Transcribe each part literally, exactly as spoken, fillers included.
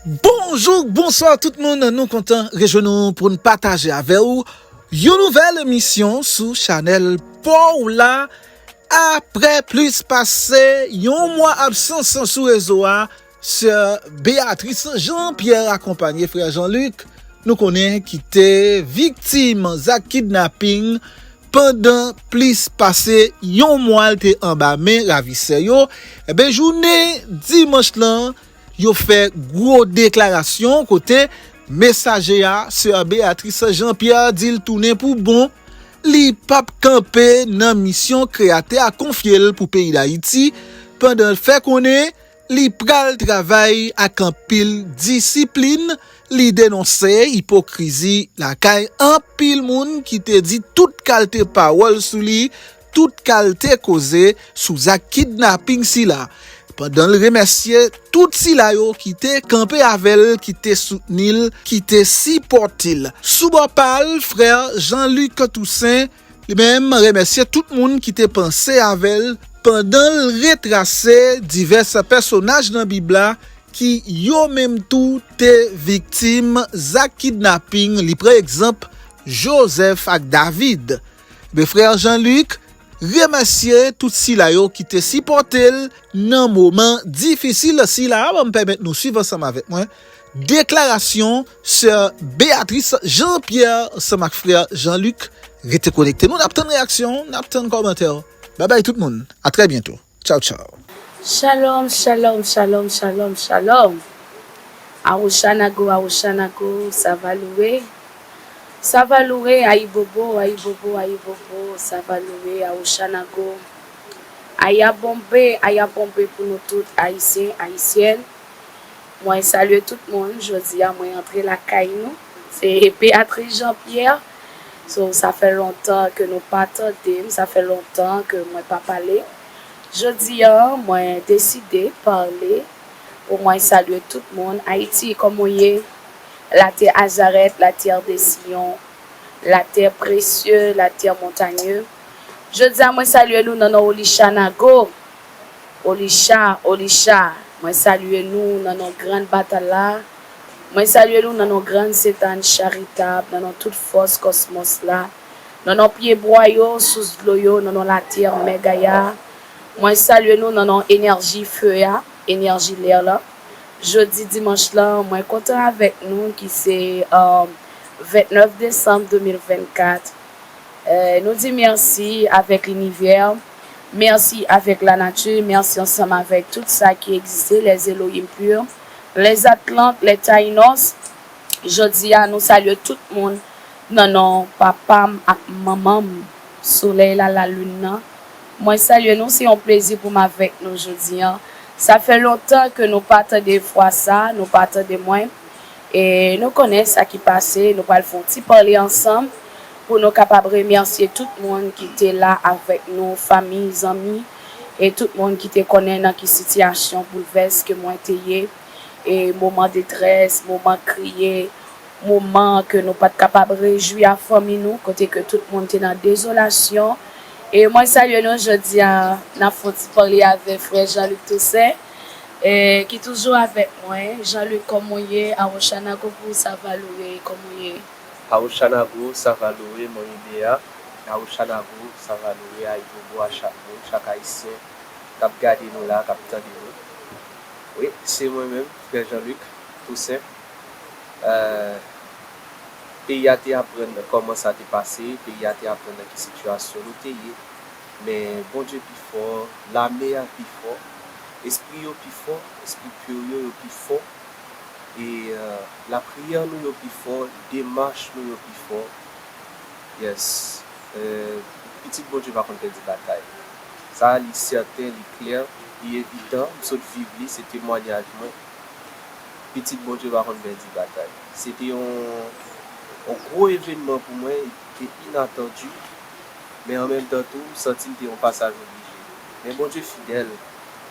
Bonjou, bonswa tout moun, nou kontan rejwenn nou pou n pataje avè w yon nouvèl emisyon sou chanèl pa w la. Apre plis pase yon mwa absans sou rezo a, sè Béatrice Jean Pierre akonpanye frè Jean Luc, nou konnen ki te viktim zak kidnaping pandan plis pase yon mwa l te anba men ravisè yo. Ebyen, jounen dimanch lan, yo fè gwo deklarasyon kote mesaje a, sè Béatrice Jean Pierre, di l tounen pou bon. Li p ap kanpe nan misyon Kreyatè a konfye l pou peyi Dayiti, pandan l fè konnen li pral travay ak anpil disiplin. Li denonse ipokrizi lakay anpil moun ki te di tout kalte pawòl sou li, tout kalte koze sou zak kidnaping sila, pandan l remèsye tout sila yo ki te kanpe avè l, ki te soutni l, ki te sipòte l. Sou bò pa l, frè Jean Luc Toussaint, li menm, remèsye tout moun ki te panse avè l pandan l retrase divès pèsonaj nan Bib la ki yo menm tou te viktim zak kidnaping. Li pran egzanp Jozèf ak David. Men frè Jean Luc remèsye tout sila yo ki te sipòte l nan moman difisil sila a. Ban m pèmèt nou swiv ansanm avèk mwen deklarasyon sè Béatrice Jean Pierre ansanm ak frè Jean Luc. Rete konekte nou, n ap tann reyaksyon w, n ap tann kòmantè w. Babay tout moun, a trè byento. Tchaw tchaw. Shalom, shalom, shalom, shalom, shalom. Awoshanago, Awoshanago, Savalure. Savalure, Ayibobo, Ayibobo, Ayibobo, Savalure, Awoshanago. Ayabonbe, Ayabonbe pou nou tout Ayisyen, Ayisyèn. Mwen salye tout moun, jodi a mwen antre lakay nou. Se Beatrice Jean Pierre. So, sa fè lontan ke nou pa tande m, sa fè lontan ke mwen pa pale. Jodi a, mwen deside pale pou mwen salye tout moun. Ayiti, kòman w ye? La terre Azareth, la terre de Sion, la terre précieuse, la terre montagne. Jodi a, mwen salye nou nan non Olisha Nago. Olisha, Olisha, mwen salye nou nan non Grann Batal la. Mwen salye nou nan non Grann Sentàn Charitab, nan non tout fòs kòsmòs la, nan non pyebwa yo, sous dlo yo, nan non latè, mè Gaya. Mwen salye nou nan non enèji fe a, enèji lè la. Jodi dimanch lan, mwen kontan avèk nou ki se, um, vennèf desanm de mil vennkat. Eh, nou di mèsi avèk linivè, mèsi avèk lanati, mèsi ansanm avèk tout sa ki egziste, les Elohim pur, les Atlantes, les Taïnos. Jodi a, nou salye tout moun nan non papa m ak manman m, solèy la, lalin nan. Mwen salye nou, se yon plezi pou m avèk nou jodi a. Sa fè lontan ke nou pa tande vwa sa, nou pa tande mwen. E nou konnen sa ki pase, nou pral fè yon ti pale ansanm pou nou kapab remèsye tout moun ki te la avèk nou, fanmi, zanmi, e tout moun ki te konnen nan ki sitiyasyon boulvès ke mwen te ye, e moman detrès, moman kriye, moman ke nou pa t kapab rejwi a fanmi nou, kote ke tout moun te nan dezolasyon. E mwen salye nou jodi a, n ap fè yon ti pale avèk frè Jean Luc Toussaint, e, ki toujou avèk mwen. Jean Luc, kòman w ye? Awoshanago pou Savalore, kòman w ye? Awoshanago, Savalore, mwen ye byen. Awoshanago, Savalore, Ayibobo a chak moun, chak Ayisyen k ap gade nou la, k ap tande nou. Wi, se mwen menm, frè Jean Luc Toussaint. Eh, peyi a te aprann kòman sa te pase, peyi a te aprann nan ki sitiyasyon nou te ye. Men Bondye pi fò, lame a pi fò, espri yo pi fò, espri pur yo, yo pi fò. E, eh, lapriyè nou yo pi fò, demach nou yo pi fò. Yes. Eh, pitit Bondye pa konn pèdi batay. Sa a, li sèten, li klè, li evidan. M sot viv li, se temwayaj mwen. Pitit Bondye pa konn pèdi batay. Se te yon, yon gwo evènman pou mwen, li te inatandi, men an menm tan tou, m santi l te yon pasaj oblije. Men Bondye fidèl.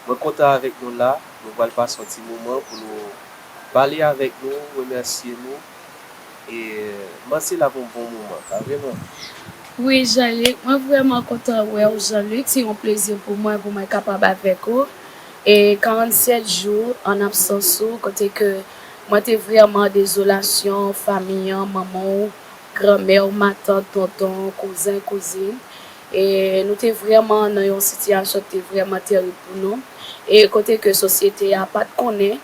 Mwen kontan avèk nou la, nou pral pase yon ti moman pou nou pale avèk nou, remèsye nou, e m panse l ap yon bon moman, pa vre non? Wi, Jean Luc, mwen vrèman kontan wè w, Jean Luc. Se yon plezi pou mwen, pou mwen kapab avèk ou. E karannsèt jou an absans ou, kote ke Mwen te vrèman dezolasyon, fanmi an, manman w, granmè w, matant, tonton, kouzen, kouzin. E nou te vrèman nan yon sitiyasyon ki te vrèman tèrib pou nou. E kote ke sosyete a pa t konnen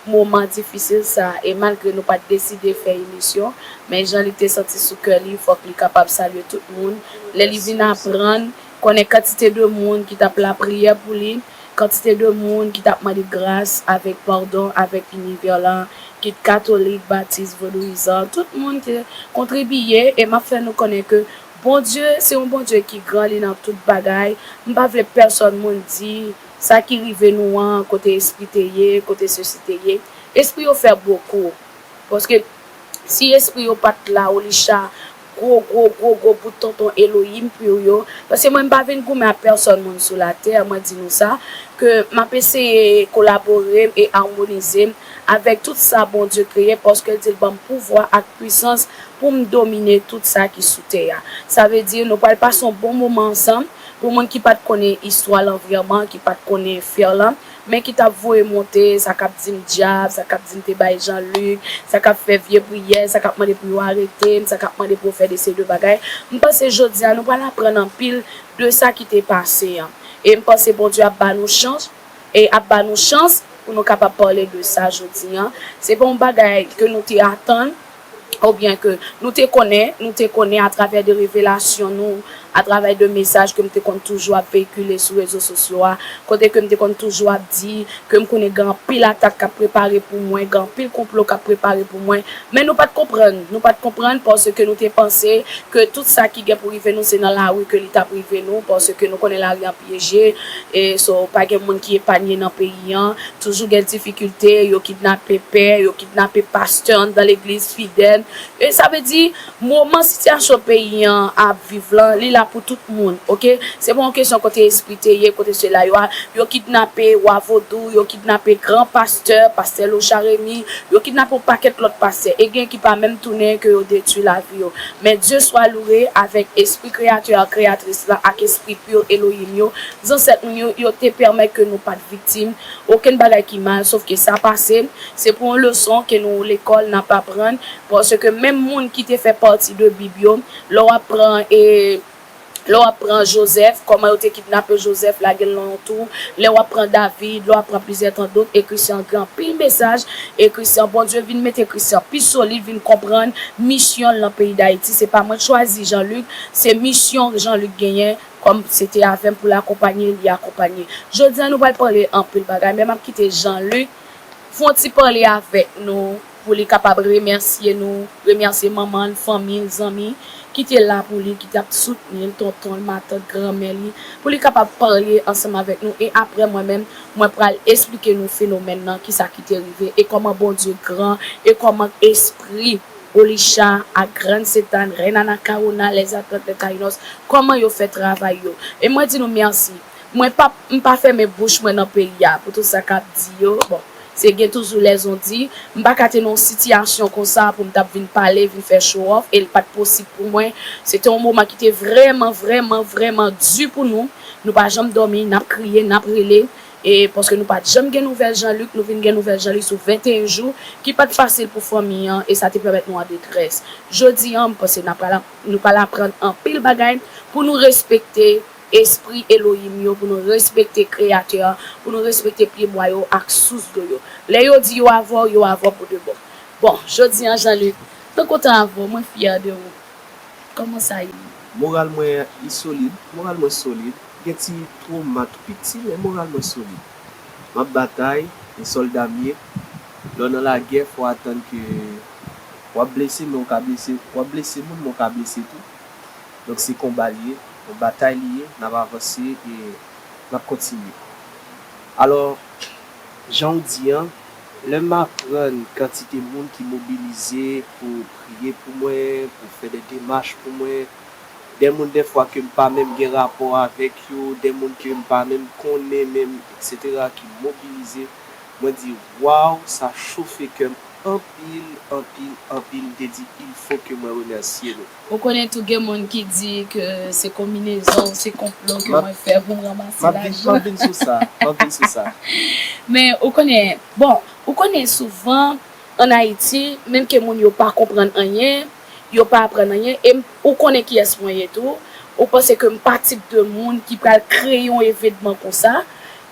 moman difisil sa a. E malgre nou pa t deside fè emisyon, men Jean-Luc te santi sou kè li, fòk li kapab salye tout moun. Lè li vin aprann, konnen kantite de moun ki t ap lapriyè pou li, kantite de moun ki t ap mande gras avèk padon, avèk inivè lan, kit katolik, batis, vodouyizan, tout moun te kontribiye, e m ap fè nou konnen ke Bondye se yon Bondye ki gran, li nan tout bagay. M pa vle pèsòn moun di sa ki rive nou an, kote espri te ye, kote sesi te ye. Espri yo fè bokou. Paske si espri yo pa t la, Olicha, gwo, gwo, gwo, gwo bout tonton Elohim pou yo. Paske mwen, m pa vin goumen ak pèsòn moun sou latè, mwen di nou sa, ke m ap eseye kolabore m e amonize m avèk tout sa Bondye kreye, paske l di l ban m pouvwa ak pwisans pou m domine tout sa ki sou tè a. Sa vle di, nou pral pase yon bon moman ansanm. Pou moun ki pa t konnen istwa lanvirman, ki pa t konnen fè lan, men ki t ap voye monte, sa k ap di m dyab, sa k ap di m te bay Jean-Luc, sa k ap fè vye priyè, sa k ap mande pou yo arete m, sa k ap mande pou yo fè de seri de bagay. M panse jodi a nou pral aprann anpil de sa ki te pase an. E m panse Bondye ap ba nou chans, e ap ba nou chans pou nou kapab pale de sa jodi an. Se pa yon bagay ke nou te atann, oubyen ke nou te konnen, nou te konnen atravè de revelasyon nou, atravè de mesaj ke m te konn toujou ap veyikile sou rezo sosyo a, kote ke m te konn toujou ap di ke m konnen gen anpil atak k ap prepare pou mwen, gen anpil konplo k ap prepare pou mwen, men nou pa t konprann, nou pa t konprann paske nou te panse ke tout sa ki gen pou rive nou se nan lari ke li t ap rive nou, paske nou konnen lari an pyeje, e so pa gen moun ki epanye nan peyi an, toujou gen difikilte, yo kidnape pè, yo kidnape pastè anndan legliz, fidèl. E sa vle di, moman sitiyasyon peyi an ap viv lan, li la pou tout moun, oke? Se pa yon kesyon kote espri te ye, kote sela yo a, yo kidnape wa vodou, yo kidnape gran pastè, pastè Locha Remy, yo kidnape yon pakèt lòt pastè, e gen ki pa menm tounen ke yo detwi lavi yo. Men Dye swa louwe avèk espri kreyatè a, kreyatris la, ak espri pi Elohim yo, zansèt nou yo, yo te pèmèt ke nou pa t viktim okenn bagay ki mal, sof ke sa pase, se pou yon leson ke nou lekòl n ap aprann, paske menm moun ki te fè pati de Bib yo, lè w ap pran, e, lè w ap pran Jozèf, kòman yo te kidnape Jozèf, lage l nan yon tou, lè w ap pran David, lè w ap pran plizyè tandot, e Christian gen anpil mesaj, e Christian, Bondye vin mete Christian pi solid, vin konprann misyon l nan peyi Dayiti. Se pa mwen k chwazi Jean-Luc, se misyon Jean-Luc genyen, kòm se te avè m pou l akonpanye, li akonpanye. Jodi a, nou pral pale anpil bagay, men m ap kite Jean-Luc fè yon ti pale avèk nou, pou li kapab remèsye nou, remèsye manman l, fanmi l, zanmi ki te la pou li, ki t ap soutni l, tonton l, matant, granmè li, pou li kapab pale ansanm avèk nou. E apre, mwen menm, mwen pral esplike nou fenomèn nan, kisa ki te rive, e kòman Bondye gran, e kòman espri Olisha ak Gran Setan, Reina Nakawona, Les Atlantes de Taïnos, kòman yo fè travay yo. E mwen di nou mèsi. Mwen pa, m pa fèmen bouch mwen nan peyi a pou tout sa k ap di yo. Bon, se gen toujou lèzondi. M pa ka te nan yon sitiyasyon konsa pou m t ap vin pale, vin fè show off, e l pa t posib pou mwen. Se te yon moman ki te vrèman, vrèman, vrèman di pou nou. Nou pa janm dòmi, n ap kriye, n ap rele. E paske nou pa t janm gen nouvèl Jean-Luc, nou vin gen nouvèl Jean-Luc sou venteyen jou, ki pa t fasil pou fanmi an, e sa te pèmèt nou an detrès. Jodi an, m panse n ap pral, nou pral aprann anpil bagay pou nou respekte espri Elohim yo, pou nou respekte Kreyatè a, pou nou respekte pyebwa yo ak sous dlo yo. Lè yo di yo avè w, yo avè w pou de bon. Bon, jodi an, Jean-Luc, mwen kontan avè w, mwen fyè de ou. Kòman sa ye? Moral mwen, li solid, moral mwen solid. Gen ti twoma tou piti, men moral mwen solid. M ap batay, e sòlda m ye. Lè w nan lagè, fò w atann ke w ap blese, men w ka blese, w ap blese moun, men w ka blese tou. Donk, se konba li ye, yon batay li ye, n ap avanse e n ap kontinye. Alò, jan w di an, lè m aprann kantite moun ki mobilize pou priye pou mwen, pou fè de demach pou mwen, de moun dèfwa ke m pa menm gen rapò avèk yo, de moun ke m pa menm konnen menm, etsetera, ki mobilize, mwen di, waw, sa chofe kè m anpil, anpil, anpil. M te di, il faut que mwen remèsye nou. Ou konnen tou gen moun ki di ke se konbinezon, se konplo ke mwen fè pou m ranmase lajan. M ap vin sou sa, m ap vin sou sa. Men ou konnen, bon, ou konnen souvan, Ann Ayiti, menm ke moun yo pa konprann anyen, yo pa aprann anyen, e m- ou konnen kiyès mwen ye tou, ou panse ke m pa tip de moun ki pral kreye yon evenman konsa,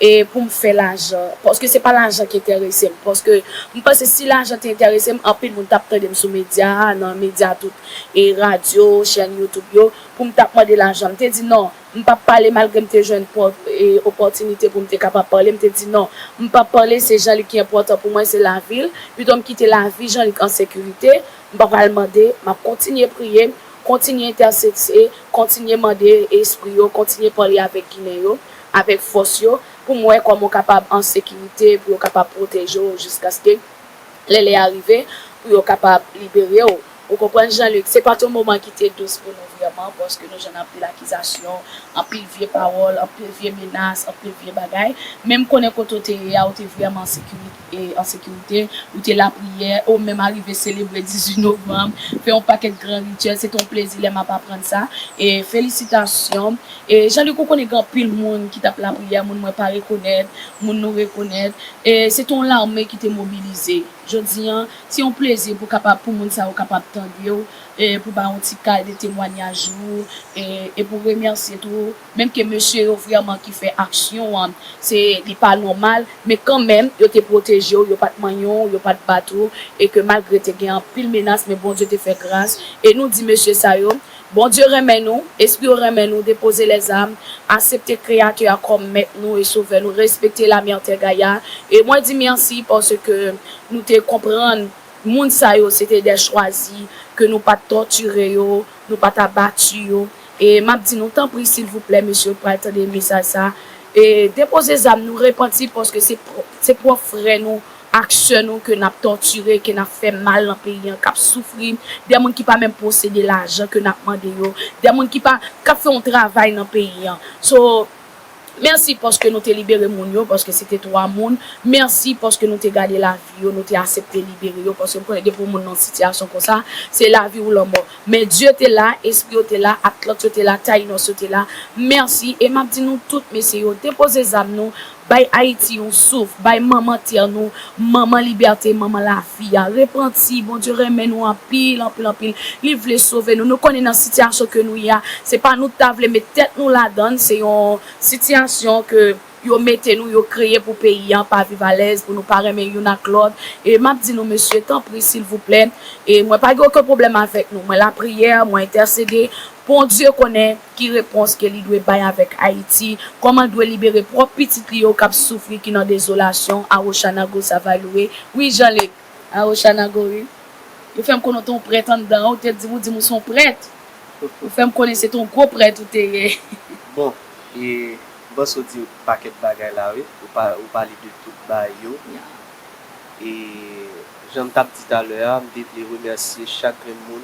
e pou m fè lajan. Paske se pa lajan ki enterese m. Paske m panse si lajan te enterese m, anpil moun t ap tande m sou medya, nan medya tout, e radyo, chèn YouTube yo, pou m t ap mande lajan. M te di non, m p ap pale malgre m te jwenn pò- e, opòtinite pou m te kapab pale. M te di non, m p ap pale, se Jean-Luc ki enpòtan pou mwen, se lavi l. Pito m kite lavi Jean-Luc an sekirite, m pa pral mande, m ap kontinye priye, kontinye entèsede, kontinye mande espri yo, kontinye pale avèk Ginen yo, avèk fòs yo, pou m wè kòman w kapab an sekirite, pou yo kapab pwoteje w jiskaske lè lè a rive, pou yo kapab libere w. Ou konprann, Jean-Luc? Se pa t yon moman ki te dous pou nou vrèman, paske nou jwenn anpil akizasyon, anpil vye pawòl, anpil vye menas, anpil vye bagay. Men m konnen kote w te ye a, ou te vrèman an sekirite, e, an sekirite, ou te lapriyè, ou menm arive selebre dizuit novanm, fè yon pakèt gran rityèl, se te yon plezi lè m ap aprann sa. E felisitasyon. E Jean-Luc, ou konnen gen anpil moun ki t ap lapriyè, moun mwen pa rekonèt, moun nou rekonèt. E se te yon lame ki te mobilize. Jodi a, se yon plezi pou kapab, pou moun sa yo kapab tande w, e pou bay yon ti kal de temwanyaj ou, e, e pou remèsye tou, menm ke mesye yo vrèman ki fè aksyon an, se, li pa nòmal, men kanmenm, yo te pwoteje w, yo pa t manyen w, yo pa t bat ou, e ke malgre te gen anpil menas, men Bondye te fè gras, e nou di mesye sa yo, Bondye renmen nou, espri yo renmen nou, depoze lèzam, aksepte Kreyatè a kòm mèt nou e sovè nou, respekte la mère Terre Gaïa. E mwen di mèsi paske nou te konprann moun sa yo se te dè chwazi, ke nou pa t tòtire yo, nou pa t abati yo. E m ap di nou, tanpri, silvouplè, mesye, pral tande mesaj sa, e depoze zam nou, repanti, paske se pwòp, se pwòp frè nou, ak sè nou ke n ap tòtire, ke n ap fè mal nan peyi an, k ap soufri, de moun ki pa menm posede lajan ke n ap mande yo, de moun ki pa, k ap fè yon travay nan peyi an. So, mèsi paske nou te libere moun yo, paske se te twa moun. Mèsi paske nou te gade lavi yo, nou te aksepte libere yo, paske m konnen depi yon moun nan sitiyasyon konsa, se lavi ou lanmò. Men Dye te la, Espri yo te la, Atlant yo te la, Tayinos yo te la. Mèsi, e m ap di nou tout, mesye yo, depoze zam nou, bay Ayiti yon souf, bay manman tè nou, manman libète, manman lavi a. Repanti, Bondye renmen nou anpil, anpil, anpil. Li vle sove nou. Nou konnen nan sitiyasyon ke nou ye a, se pa nou t ta vle met tèt nou ladan l, se yon sitiyasyon ke yo mete nou, yo kreye pou peyi an pa viv alèz, pou nou pa renmen youn ak lòt. E m ap di nou, mesye, tanpri, silvouplè, e mwen pa gen okenn pwoblèm avèk nou. Mwen lapriyè, mwen entèsede. Bondye konnen ki repons ke li dwe bay avèk Ayiti, kòman l dwe libere pwòp pitit li yo k ap soufri, ki nan dezolasyon. Awochanago Savaloue. Wi, Jean-Luc, Awochanago, wi. Yo fè m konnen w te yon prèt anndan an, ou te di m, ou di m ou se yon prèt. Ou fè m konnen se te yon gwo prèt ou te ye. Bon, e, m panse w di yon pakèt bagay la, wi. Ou pa, ou pale de tout bagay yo. Ya. E, jan m t ap di talè a, m te vle remèsye chak grenn moun.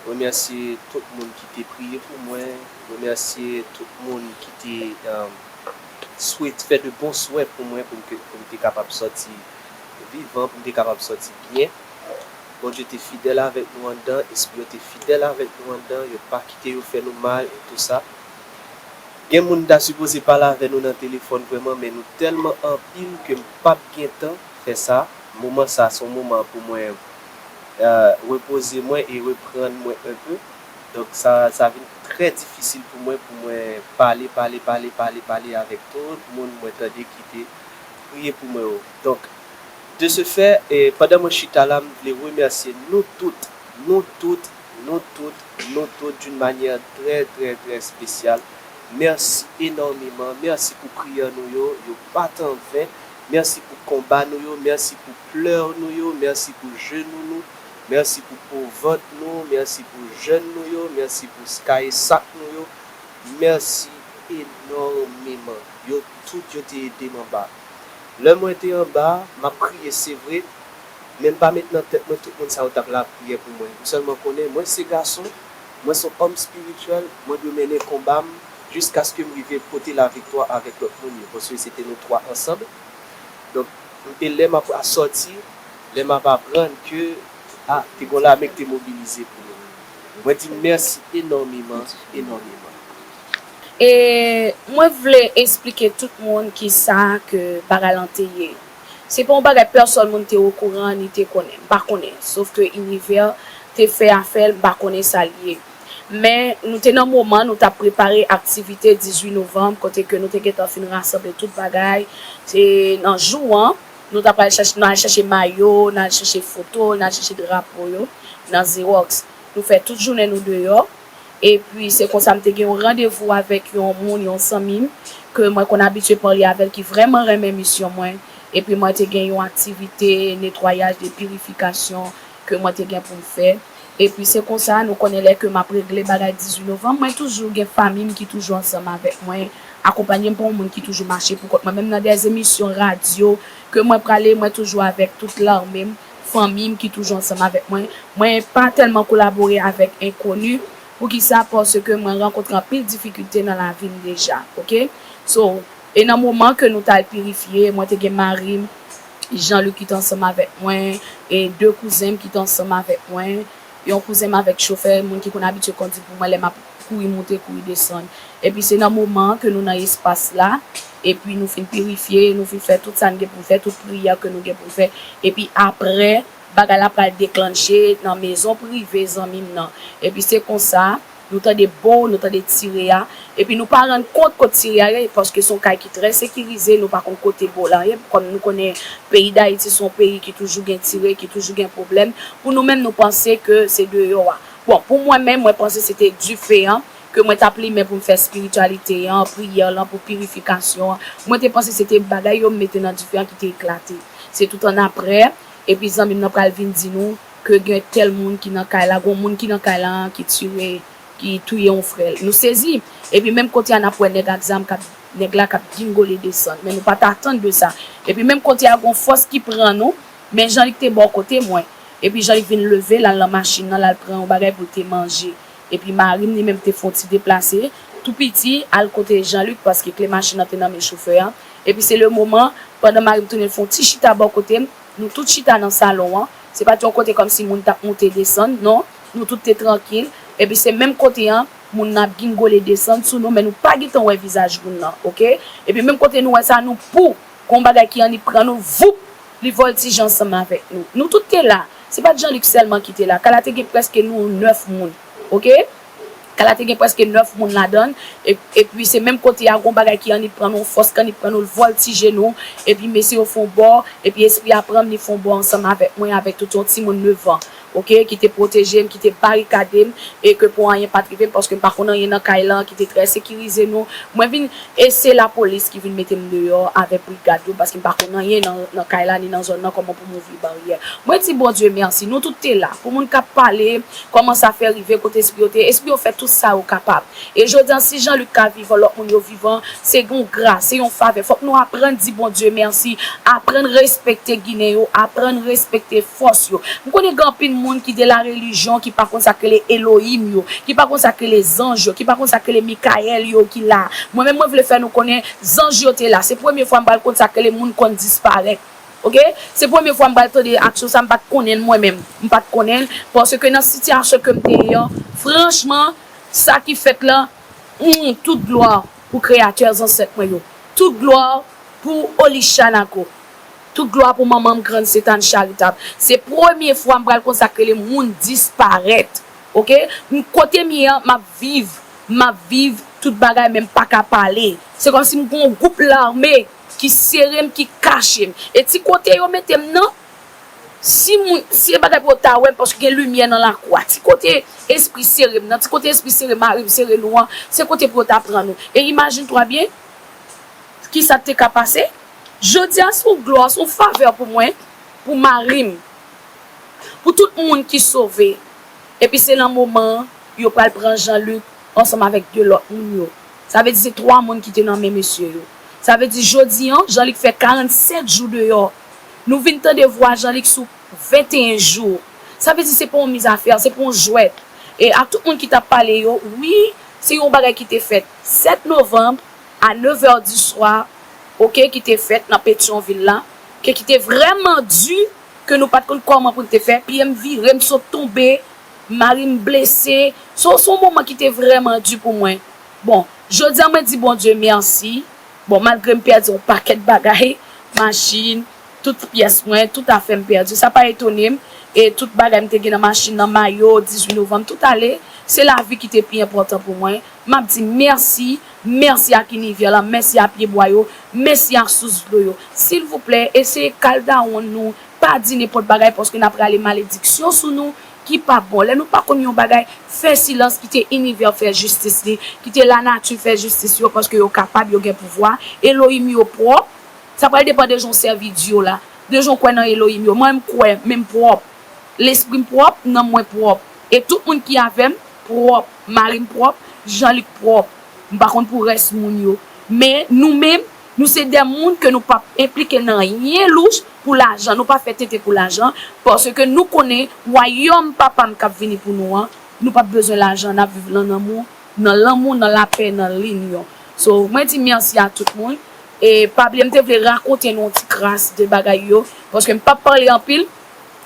Remèsye tout moun ki te priye pou mwen. Remèsye tout moun ki te, um, swete, fè de bon swè pou mwen, pou m ke, pou m te kapab sòti vivan, pou m te kapab sòti byen. Bondye te fidèl avèk nou anndan, espri yo te fidèl avèk nou anndan, yo pa kite yo fè nou mal e tou sa. Gen moun ta sipoze pale avè nou nan telefòn vrèman, men nou tèlman anpil ke m p ap gen tan fè sa. Moman sa, se yon moman pou mwen, eh, repoze mwen e reprann mwen enpe. Donk, sa, sa vin trè difisil pou mwen, pou mwen pale, pale, pale, pale, pale avèk tout moun mwen tande ki te priye pou mwen yo. Donk, de ce fait, eh, pandan mwen chita la, m vle remèsye nou tout, nou tout, nou tout, nou tout, d'une manière très, très, très spéciale. Mèsi enòmeman. Mèsi pou priyè nou yo. Yo pa t anven. Mèsi pou konba nou yo. Mèsi pou plè nou yo. Mèsi pou jenou nou. Mèsi pou po vant nou. Mèsi pou jèn nou yo. Mèsi pou kaye sak nou yo. Mèsi enòmeman. Yo tout, yo te ede m anba. Lè mwen te anba, m ap kriye, se vre, men m pa met nan tèt mwen tout moun sa yo t ap lapriyè pou mwen. M sèlman konnen mwen se gason, mwen se yon òm espirityèl, mwen dwe mennen konba m jiskaske m rive pote laviktwa avèk lòt moun yo, paske se te nou twa ansanm. Donk, e lè m ap sòti, lè m ap aprann ke, a, te gen yon lame ki te mobilize pou nou. Mwen di mèsi enòmeman, enòmeman. E mwen vle eksplike tout moun kisa ke bagay lan te ye. Se pa yon bagay pèsòn moun te okouran ni te konnen. M pa konnen. Sof ke inivè te fè afè l, m pa konnen sa l ye. Men nou te nan moman nou t ap prepare aktivite dizuit novanm, kote ke nou te gentan fin rasanble tout bagay. Se nan jou an, nou t ap al chèche, nou al chèche mayo, nou al chèche foto, nou al chèche drapo yo nan Xerox. Nou fè tout jounen nou deyò. Epi se konsa m te gen yon randevou avèk yon moun, yon zanmi m, ke mwen konn abitye pale avè l, ki vrèman renmen misyon mwen. Epi mwen te gen yon aktivite netwayaj de pirifikasyon ke mwen te gen pou m fè. Epi se konsa, nou konnen lè ke m ap regle bagay dizuit novanm, mwen toujou gen fanmi m ki toujou ansanm avèk mwen, akonpanye m pa yon moun ki toujou mache pou kont mwen. Menm nan dèz emisyon radyo ke mwen prale, mwen toujou avèk tout lame m, fanmi m ki toujou ansanm avèk mwen. Mwen pa tèlman kolabore avèk enkoni. Poukisa? Paske mwen rankontre anpil difikilte nan lavi m deja, oke? So, e nan moman ke nou t al pirifye, mwen te gen mari m, Jean-Luc ki t ansanm avèk mwen, e de kouzen m ki t ansanm avèk mwen, yon kouzen m avèk chofè, moun ki konn abitye kondi pou mwen lè m ap kouri moute, kouri desann. Epi se nan moman an ke nou nan espas la, epi nou fin pirifye, nou fin fè tout sa n gen pou n fè, tout priyè ke nou gen pou n fè. Epi apre, bagay la pral deklanche nan mezon prive zanmi m nan. Epi se konsa, nou tande bo, nou tande tire a. Epi nou pa rann kont kot tire a ye, paske se yon kay ki trè sekirize, nou pa konn kote bo la ye. Kòm nou konnen peyi Dayiti se yon peyi ki toujou gen tire, ki toujou gen pwoblèm. Pou nou menm, nou panse ke se deyò a. Bon, pou mwen menm, mwen panse se te dife an, ke mwen t ap limen pou m fè espirityalite an, priyè lan, pou pirifikasyon an. Mwen te panse se te bagay yo mete nan dife an ki te eklate. Se tout annapre, epi zanmi m nan pral vin di nou ke gen tèl moun ki nan kay la, gon moun ki nan kay la ki tire, ki touye yon frè l. Nou sezi. Epi menm kote a n ap wè nèg ak zam k ap, nèg la k ap gingole desann. Men nou pa t atann de sa. Epi menm kote a gon fòs ki pran nou, men Jean-Luc te bò kote mwen. Epi Jean-Luc vin leve l al nan machin nan, l al pran yon bagay pou l te manje. Epi mari m li menm te fè yon ti deplase, tou piti, al kote Jean-Luc, paske kle machin nan te nan men chofè a. Epi se le moman, pandan mari m tounen fè yon ti chita bò kote m, nou tout chita nan salon an. Se pa t yon kote kòmsi moun t ap moute desann, non. Nou tout te trankil. Epi se menm kote an, moun nan ap gingole desann sou nou, men nou pa gentan wè vizaj moun nan, oke? Epi menm kote nou wè sa, nou pou, gon bagay ki annik pran nou, voup, li vòltije ansanm avèk nou. Nou tout te la. Se pa t Jean-Luc sèlman ki te la. Kay la te gen prèske nou nèf moun, oke? Kay la te gen prèske nèf moun ladan l. E, epi se menm kote a, gon bagay ki annik pran nou, fòs ki annik pran nou, l vòltije nou. Epi mesye yo fè yon bò, epi espri a pran m, li fè yon bò ansanm avèk mwen, avèk tout yon timoun nèf an, oke, ki te pwoteje m, ki te barikade m, e ke pou anyen pa t rive m, paske m pa konn anyen nan kay lan, ki te trè sekirize nou. Mwen vin, e se lapolis ki vin mete m deyò avèk brigad yo, paske m pa konn anyen nan, nan kay la, ni nan zòn nan, kòman pou m ouvri baryè. Mwen di Bondye mèsi, nou tout te la. Pou moun k ap pale, kòman sa fè rive, kote espri yo te ye, espri yo fè tout sa yo kapab. E jodi a, si Jean-Luc ka vivan, lòt moun yo vivan, se yon gras, se yon favè. Fòk nou aprann di Bondye mèsi, aprann respekte Ginen yo, aprann respekte fòs yo. M konnen gen anpil moun ki de la relijyon, ki pa konn sa k rele Elohim yo, ki pa konn sa k rele zanj yo, ki pa konn sa k rele Mikayèl yo ki la. Mwen menm, mwen vle fè nou konnen zanj yo te la. Se premye fwa m pral konn sa k rele moun konn disparèt. Oke? Se premye fwa m pral tande aksyon sa, m pa t konnen l mwen menm. M pa t konnen l, paske nan sitiyasyon ke m te ye an, franchman, sa ki fèt la, hmm, tout glwa pou Kreyatè zansèt mwen yo. Tout glwa pou Olishanago. Tout glwa pou manman m, Grann Sentàn Charitab. Se premye fwa m pral konn sa k rele moun disparèt. Oke? M, kote m ye an, m ap viv. M ap viv tout bagay, men m pa ka pale. Se kòmsi m gon gwoup lame ki sere m, ki kache m. E ti kote yo mete m nan, si moun, si e bagay pou yo ta wè m, paske gen limyè nan lakou a. Ti kote espri sere m nan, ti kote espri sere mari m, sere nou an, se kote pou yo ta pran nou. E imajine twa byen, kisa k te ka pase? Jodi a, se yon glwa, se yon favè pou mwen, pou mari m, pou tout moun ki sove. Epi se nan moman an, yo pral pran Jean-Luc ansanm avèk de lòt moun yo. Sa vle di se twa moun ki te nan men mesye yo. Sa vle di jodi an, Jean-Luc fè karannsèt jou deyò. Nou vin tande vwa Jean-Luc sou venteyen jou. Sa vle di se pa yon mizafè, se pa yon jwèt. E ak tout moun ki t ap pale yo, wi, se yon bagay ki te fèt sèt novanm a nèf è di swa, oke, ki te fèt nan Petyonvil la, ke ki te vrèman di, ke nou pa t konn kòman pou n te fè, pye m vire, m sot tonbe, mari m blese. Se, se yon moman ki te vrèman di pou mwen. Bon, jodi a mwen di Bondye mèsi. Bon, malgre m pèdi yon pakèt bagay, machin, Tout pyès mwen, tout afè m pèdi. Sa pa etone m. E tout bagay m te gen nan machin nan, mayo, dizuit novanm, tout ale. Se lavi ki te pi enpòtan pou mwen. M ap di mèsi, mèsi ak inivè la, mèsi a pyebwa yo, mèsi ak sous dlo yo. Silvouplè, eseye kal dawonn nou, pa di nenpòt bagay paske n ap rale malediksyon sou nou ki pa bon. Lè nou pa konn yon bagay, fè silans, kite inivè fè jistis li, kite lanati fè jistis yo paske yo kapab, yo gen pouvwa. Elohim yo pwòp. Sa pral depann de jan w sèvi Dye w la, de jan w kwè nan Elohim yo. Mwen, m kwè, men m pwòp. Lespri m pwòp, nanm mwen pwòp. E tout moun ki avè m pwòp. Mari m pwòp, Jean-Luc pwòp. M pa konn pou rès moun yo. Men nou menm, nou se de moun ke nou p ap enplike nan anyen louch pou lajan. Nou pa fè tenten pou lajan, paske nou konnen wayòm Papa m k ap vini pou nou an, nou p ap bezwen lajan, n ap viv nan lanmou, nan lanmou, nan lapè, nan linyon. So, mwen di mèsi a tout moun. E pa bliye, m te vle rakonte nou yon ti kras de bagay yo, paske m p ap pale anpil.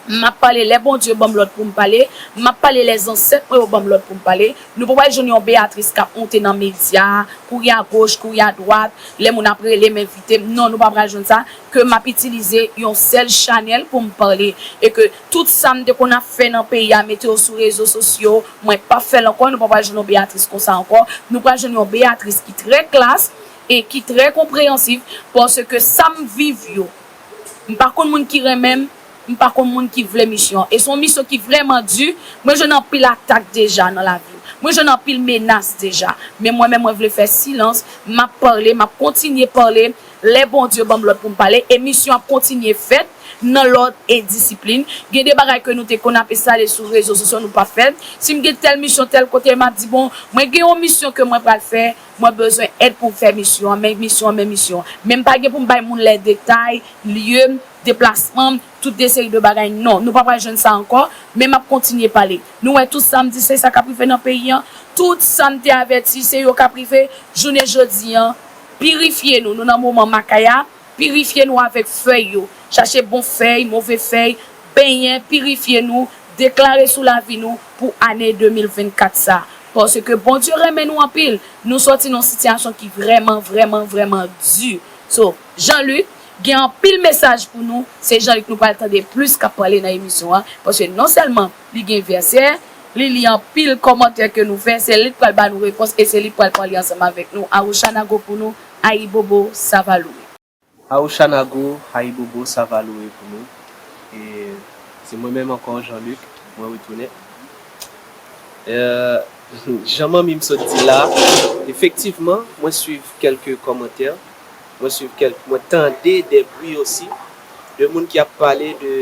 M ap pale lè Bondye ban m lòd pou m pale. M ap pale lè zansèt mwen yo ban m lòd pou m pale. Nou pa pral jwenn yon Beatrice k ap monte nan medya, kouri agoch, kouri adwat, lè moun ap rele m, envite m. Non, nou pa pral jwenn sa. Ke m ap itilize yon sèl chanèl pou m pale. E ke tout sa m te konn ap fè nan peyi a, mete yo sou rezo sosyo, mwen p ap fè l ankò. Nou pa pral jwenn yon Beatrice konsa ankò. Nou pral jwenn yon Beatrice ki trè klas e ki trè konpreyansiv, paske sa m viv yo, m pa konn moun ki renmen m, m pa konn moun ki vle misyon an. E se yon misyon ki vrèman di. Mwen jwenn anpil atak deja nan lavi m. Mwen jwenn anpil menas deja. Men mwen menm, mwen vle fè silans. M ap pale, m ap kontinye pale. Lè Bondye ban m lòd pou m pale, e misyon ap kontinye fèt nan lòd e disiplin. Gen de bagay ke nou te konn ap enstale sou rezo sosyo, nou p ap fè l. Si m gen tèl misyon, tèl kote, m ap di, bon, mwen gen yon misyon ke mwen pral fè, mwen bezwen èd pou m fè misyon an, men misyon an, men misyon an. Men m pa gen pou m bay moun lè detay, lye m, deplasman m, tout de seri de bagay. Non, nou pa pral jwenn sa ankò, men m ap kontinye pale. Nou wè tout sa m di, se sa k ap rive nan peyi an. Tout sa m te avèti, se yo k ap rive. Jounen jodi an, pirifye nou, nou nan moman makaya, pirifye nou avèk fèy yo. Chache bon fèy, move fèy, benyen, pirifye nou, deklare sou lavi nou pou ane de mil vennkat sa. Paske Bondye renmen nou anpil. Nou sòti nan yon sitiyasyon ki vrèman, vrèman, vrèman di. So, Jean-Luc, gen anpil mesaj pou nou. Se Jean-Luc nou pral tande plis k ap pale nan emisyon an. Paske non sèlman li gen vèsè, li li anpil kòmantè ke nou fè, se li k pral ba nou repons e se li k pral pale ansanm avèk nou. Awochanago pou nou, Ayibobo, Savalou. Awochanago, Ayibobo, Savalou pou nou. E se mwen menm ankò, Jean-Luc, mwen retounen. Euh, jan manmi m sot di la, efektivman, mwen swiv kèlke kòmantè, mwen swiv kèlke, mwen tande de bri osi, de moun ki ap pale de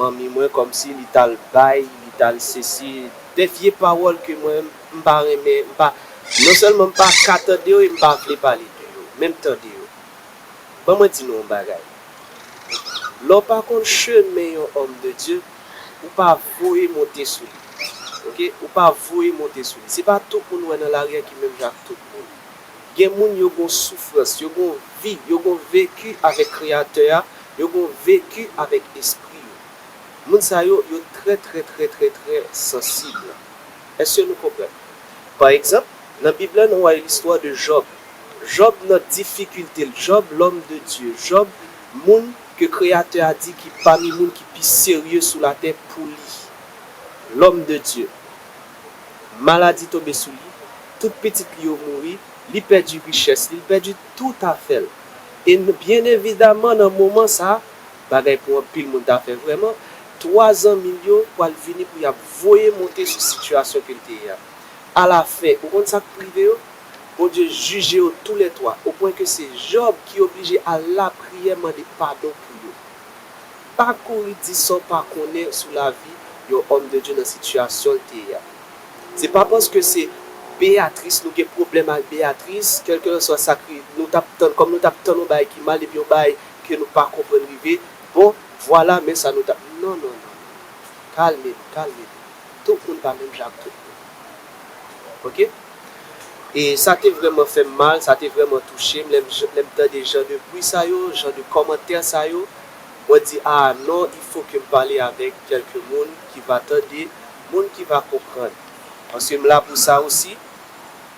manmi mwen kòmsi li t al bay, li t al sesi, de vye pawòl ke mwen, m pa renmen, m pa, non sèlman m pa ka tande yo, e m pa vle pale de yo, menm tande yo. Ban mwen di nou yon bagay. Lè w pa konn chemen yon òm de Dye, ou pa voye monte sou li. Oke? Ou pa voye monte sou li. Se pa tout moun ou wè nan lari a ki menm jan ak tout moun. Gen moun yo gon soufrans, yo gon vi, yo gon veki avèk Kreyatè a, yo gon veki avèk espri yo. Moun sa yo, yo trè, trè, trè, trè, trè sansib. Èske nou konprann? Pa egzanp, nan Bib la, nou wè listwa de Jòb. Jòb nan difikilte l. Jòb, lòm de Dye. Jòb, moun ke Kreyatè a di ki pami moun ki pi serye sou latè pou li. Lòm de Dye. Maladi tonbe sou li, tout pitit li yo mouri, li pèdi richès li, li pèdi tout afè l. E n-, byen evidaman, nan moman sa a, bagay pou anpil moun ta fè vrèman, twa zanmi l yo pral vini pou y ap voye monte sou sitiyasyon ke l te ye a. Alafen, ou konn sa k rive yo? Bondye jije yo toulètwa, opwen ke se Jòb ki oblije al lapriyè mande padon pou yo. Pa kouri di sa w pa konnen sou lavi yon òm de Dye nan sitiyasyon l te ye a. Se pa paske se Beatrice, nou gen pwoblèm ak Beatrice, kèlkeswa sa ki nou t ap tann, kòm nou t ap tann yon bagay ki mal epi yon bagay ke nou pa konprann rive, bon, vwala, men sa nou t ap, non, non, non, non. Kalme nou, kalme nou. Tout moun pa menm jan ak tout moun. Oke? E sa te vrèman fè m mal, sa te vrèman touche m lè m, lè m tande jan de bri sa yo, jan de kòmantè sa yo. Mwen di, ah non, il faut que m pale avèk kèlke moun ki va tande, moun ki va konprann. Paske m la pou sa osi.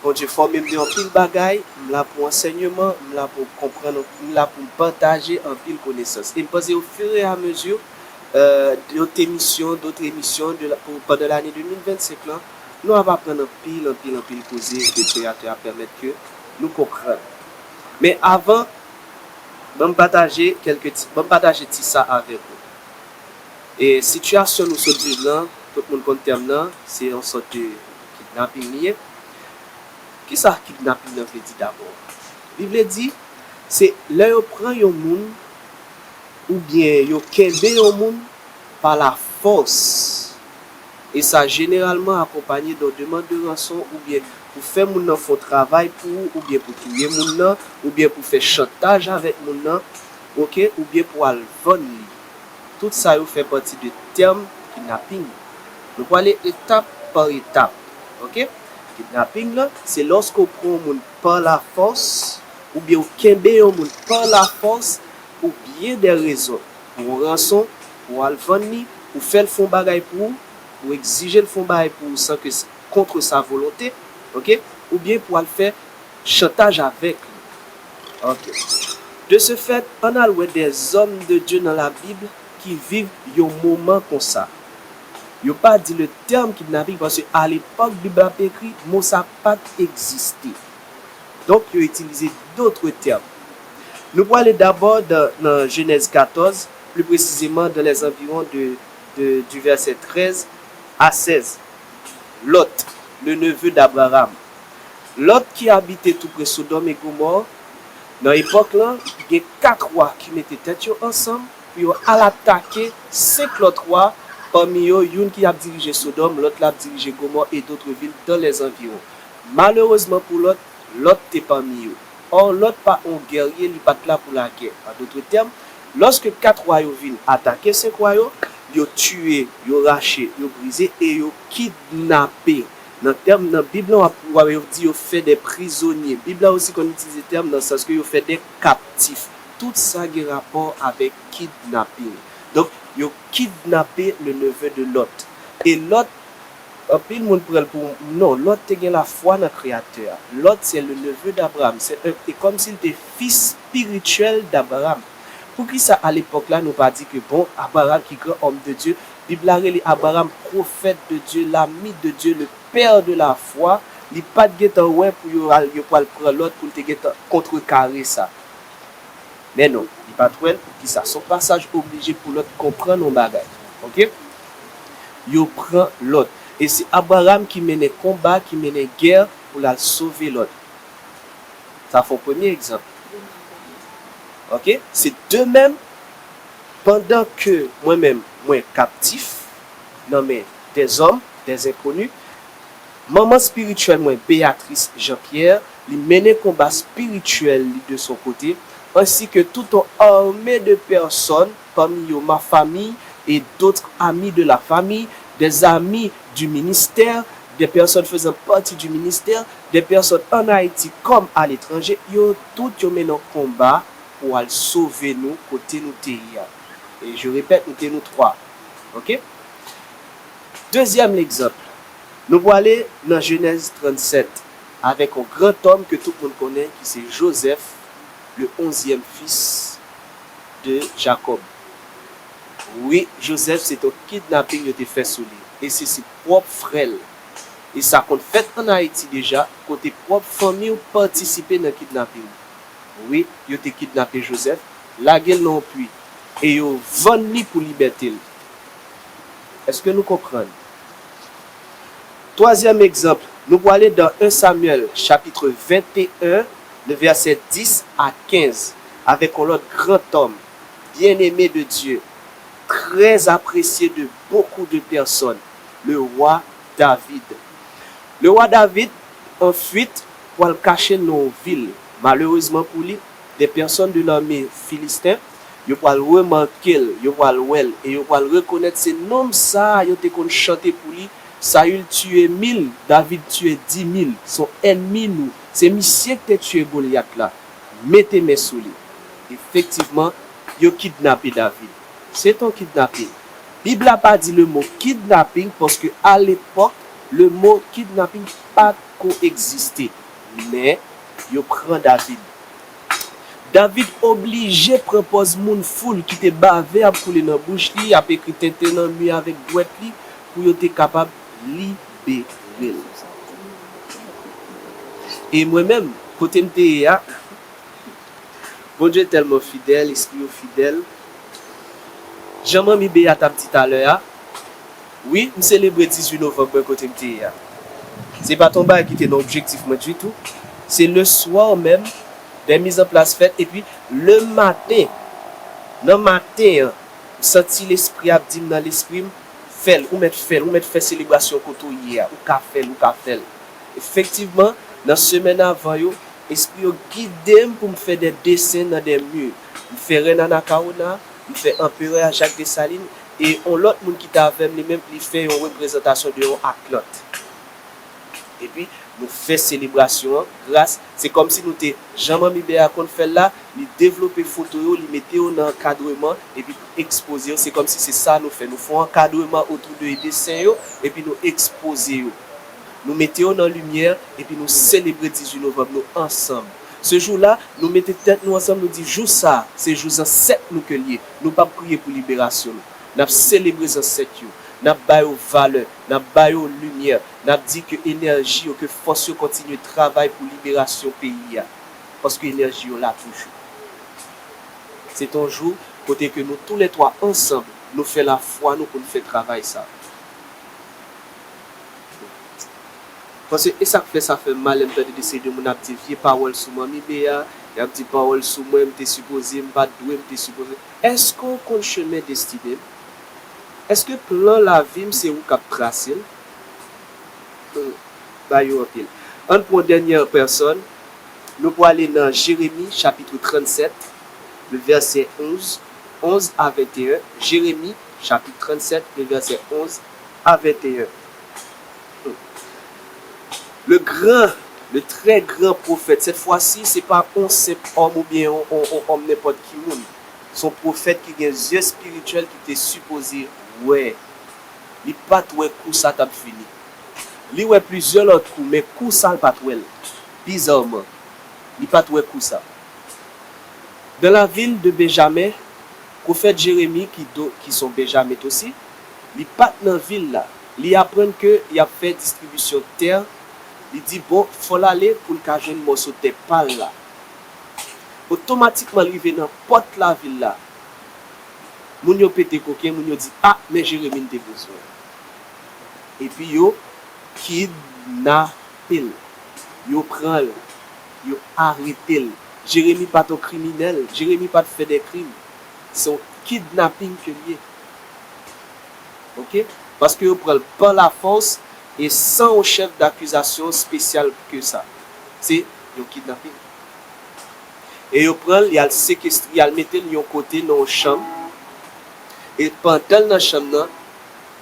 Bondye fòme m de anpil bagay, m la pou ansèyman, m la pou konprann, m la pou m pataje anpil konesans. E m panse au fur et à mesure, euh, dòt emisyon, dòt emisyon de la, pou, pandan lane de mil vennsenk lan, nou ap aprann anpil, anpil, anpil koze ke Kreyatè a pèmèt ke nou konprann. Men avan, ban m pataje kèlke ti, ban m pataje ti sa avèk ou. E sitiyasyon nou sot viv lan, tout moun konn tèm nan, se yon sòt de kidnaping li ye. Kisa kidnaping nan vle di dabò? Li vle di, se lè yo pran yon moun, oubyen yo kenbe yon moun pa lafòs. E sa jeneralman akonpanye de demann de ranson oubyen pou fè moun nan fè yon travay pou ou, oubyen pou touye moun nan, oubyen pou fè chantaj avèk moun nan, oke, oubyen pou al vann li. Tout sa yo fè pati de tèm kidnaping. Nou prale etap pa etap, oke? Kidnaping lan, se lòske w pran yon moun pa lafòs, oubyen w kenbe yon moun pa lafòs pou byen dè rezon, pou yon ranson, pou w al vann li, pou fè l fè yon bagay pou ou, pou egzije l fè yon bagay pou ou san ke s-, contre sa volonté, oke? Oubyen pou al fè chantaj avèk li. Oke. De ce fait, ann al wè des hommes de Dieu nan Labib ki viv yon moman konsa. Yo pa di le tèm kidnaping, paske a lepòk Bib la ap ekri, mo sa pa t egziste. Donk, yo itilize dòt tèm. Nou prale dabò dan, nan Jenèz katòz, pli presizeman dans les environs de, de, du verset treize à seize. Lòt, le neveu d'Abraham. Lòt ki abite toupre Sodòm e Gomò, nan epòk lan, gen kat wa ki mete tèt yo ansanm pou yo al atake senk lòt wa, pami yo, youn ki ap dirije Sodòm, lòt la ap dirije Gomò et d'autres villes dans les environs. Malerezman pou Lòt, Lòt te pami yo. Ò, Lòt pa yon gèrye, li pa t la pou lagè. An dòt tèm, lòske kat wa yo vin atake senk wa yo, yo tiye, yo rache, yo brize e yo kidnape. Nan tèm, nan Bib la, w ap, w ap, yo di yo fè de prizonye. Bib la osi konn itilize tèm nan sans ke yo fè de kaptif. Tout sa gen rapò avèk kidnaping. Donk, yo kidnape le neveu de Lot. E Lòt, anpil moun pran l pou, non, Lòt te gen lafwa nan Kreyatè a. Lòt, c'est le neveu d'Abraham. C'est un, e kòmsi l te fis spirityèl d'Abraham. Poukisa a lepòk la nou pa di ke, bon, Abraham ki gran homme de Dieu, Bib la rele Abraham prophète de Dieu, l'ami de Dieu, le père de la foi, li pa t gentan wè pou yo al, yo pral pran Lòt pou l te gentan kontrekare sa. Men non, li pa t wè l, poukisa? Se yon pasaj oblije pou Lòt konprann yon bagay. Oke? Yo pran Lòt. E se Abraham ki mennen konba, ki mennen gè pou l al sove Lòt. Sa fè yon premye egzanp. Oke? Se de menm, pandan ke mwen menm, mwen kaptif nan men dèzòm, dèzenkoni, manman spirityèl mwen, Béatrice Jean-Pierre, li mennen konba spirityèl li de son kote, ansi ke tout yon ame de pèsòn, pami yo ma famille et d'autres amis de la famille, des amis du ministère, des personnes faisant partie du ministère, des personnes en Haïti comme à l'étranger, yo tout yo mennen yon konba pou al sove nou kote nou te ye a. E je répète, nou te nou twa. Oke? Dezyèm egzanp, nou prale nan Jenèz trannsèt avèk yon grandòm ke tout moun konnen ki se Jozèf, le onzième fils de Jacob. Wi, Jozèf se te yon kidnaping yo te fè sou li. E se, se pwòp frè l. E sa konn fèt ann Ayiti deja, kote pwòp fanmi w patisipe nan kidnaping. Wi, yo te kidnape Jozèf, lage l nan yon pwi, e yo vann li pou libète l. Èske nou konprann? Twazyèm egzanp, nou prale dan en Samyèl, chapitre vingt et un, le verset dix à quinze, avèk yon lòt grandòm, bien-aimé de Dieu, très apprécié de beaucoup de personnes, le roi David. Le roi David, an fuit, pral kache l nan yon vil. Malerezman pou li, des personnes de l'armée philistin, yo pral remake l, yo pral wè l, e yo pral rekonèt se nonm sa a yo te konn chante pou li, Saül tuait mille, David tuait dix mille. Se yon ènmi nou. Se misye ki te tiye Golyat la. Mete men sou li. Efektivman, yo kidnape David. Se te yon kidnaping. Bib la pa di le mo kidnaping, paske a lepòk, le mo kidnaping pa t ko egziste. Men, yo pran David. David oblije pran pòz moun foul ki te bave ap koule nan bouch li, ap ekri tenten nan mi avèk dwèt li, pou yo te kapab libere l. E mwen menm, kote m te ye a, Bondye tèlman fidèl, espri yo fidèl. Jan Manmi Bea t ap di talè a, wi, m selebre dizuit novanm mwen kote m te ye a. Se pa t yon bagay ki te nan objektif mwen ditou. Se le swa menm, de mizanplas fèt, epi le maten, nan maten an, m santi Lespri a ap di m nan lespri m, fè l, ou mèt fè l, ou mèt fè selebrasyon kote w ye a, ou ka fè l, ou ka fè l. Efektivman, nan semèn avan yo, Espri yo gide m pou m fè de desen nan de mi. M fè rèn Anacaona, m fè anperè a Jacques Dessalines, e yon lòt moun ki t avè m, li menm, li fè yon reprezantasyon de yon atlant. Epi, nou fè selebrasyon an, gras, se kòmsi nou te, jan Manmi Bea konn fè l la, li devlope foto yo, li mete yo nan ankadreman, epi pou ekspoze yo, se kòmsi se sa nou fè. Nou fè yon ankadreman otou de desen yo, epi nou ekspoze yo. Nou mete yo nan limyè, epi nou selebre dizuit novanm nou ansanm. Se jou la, nou mete tèt nou ansanm, nou di, jou sa, se jou zansèt nou ke l ye. Nou p ap kriye pou liberasyon nou. N ap selebre zansèt yo. N ap ba yo valè. N ap ba yo limyè. N ap di ke enèji yo, ke fòs yo kontinye travay pou liberasyon peyi a. Paske enèji yo la toujou. Se te yon jou kote ke nou toulètwa ansanm, nou fè lafwa nou pou n fè travay sa. Paske e sa k fè sa fè m mal lè m tande de seri de moun ap di vye pawòl sou Manmi Bea, y ap di pawòl sou mwen, m te sipoze, m pa t dwe, m te sipoze. Èske w konn chemen destine m? Èske plan lavi m se ou k ap trase l? Hmm, ba yo anpil. Ann pran dènyè pèsòn. Nou pwale nan Jeremi chapit trannsèt, le vèsè onz, onz a venteyen. Jeremi chapit trannsèt, le vèsè onz a venteyen. Le gran, le trè gran pwofèt, cette fois-ci, se pa yon senp òm oubyen yon, yon, yon òm nenpòt ki moun. Se yon pwofèt ki gen zye espirityèl ki te sipoze wè. Li pa t wè kou sa t ap vini. Li wè plizyè lòt kou, men kou sa l pa t wè l. Bizarman, li pa t wè kou sa. Dans la ville de Benjamin, pwofèt Jeremi, ki, do, ki se yon Benjamit osi, li pa t nan vil la. Li aprann ke y ap fè distribisyon tè. Li di, bon, fò l ale pou l ka jwenn mòso tè pa l la. Otomatikman, l rive nan pòt lavil la. Moun yo pete koken, moun yo di, a, men Jeremi n te bezwen. Epi yo kidnape l. Yo pran l. Yo arete l. Jeremi pa t yon kriminèl. Jeremi pa t fè de krim. Se yon kidnaping ke l ye. Oke? Paske yo pran l pa lafòs e san yon chèf dakizasyon espesyal ke sa. Se yon kidnaping. E yo pran l, y al sekestre, y al mete l yon kote nan yon chanm. E pandan l nan chanm nan,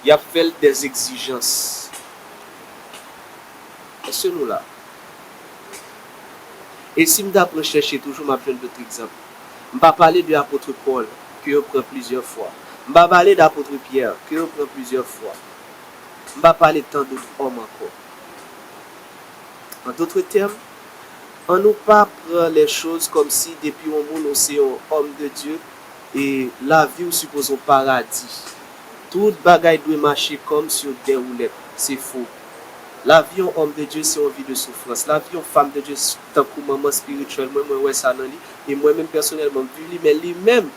y ap fè l dèzegzijans. Èske nou la? E si m ta pran chèche toujou, m ap jwenn lòt egzanp. M pa pale de apot Pòl, ke yo pran plizyè fwa. M pa pale de apot Pyè, ke yo pran plizyè fwa. M pa pale de tant d'autres òm ankò. En d'autres termes, annou pa pran les choses kòmsi depi yon moun ou se yon homme de Dieu, e lavi w sipoze yon paradi. Tout bagay dwe mache kòm sur des roulettes. Se fo. Lavi yon homme de Dieu se yon vi de soufrans. Lavi yon femme de Dieu, tankou manman espirityèl mwen, mwen wè sa nan li. E mwen menm pèsonèlman, m viv li, men li menm,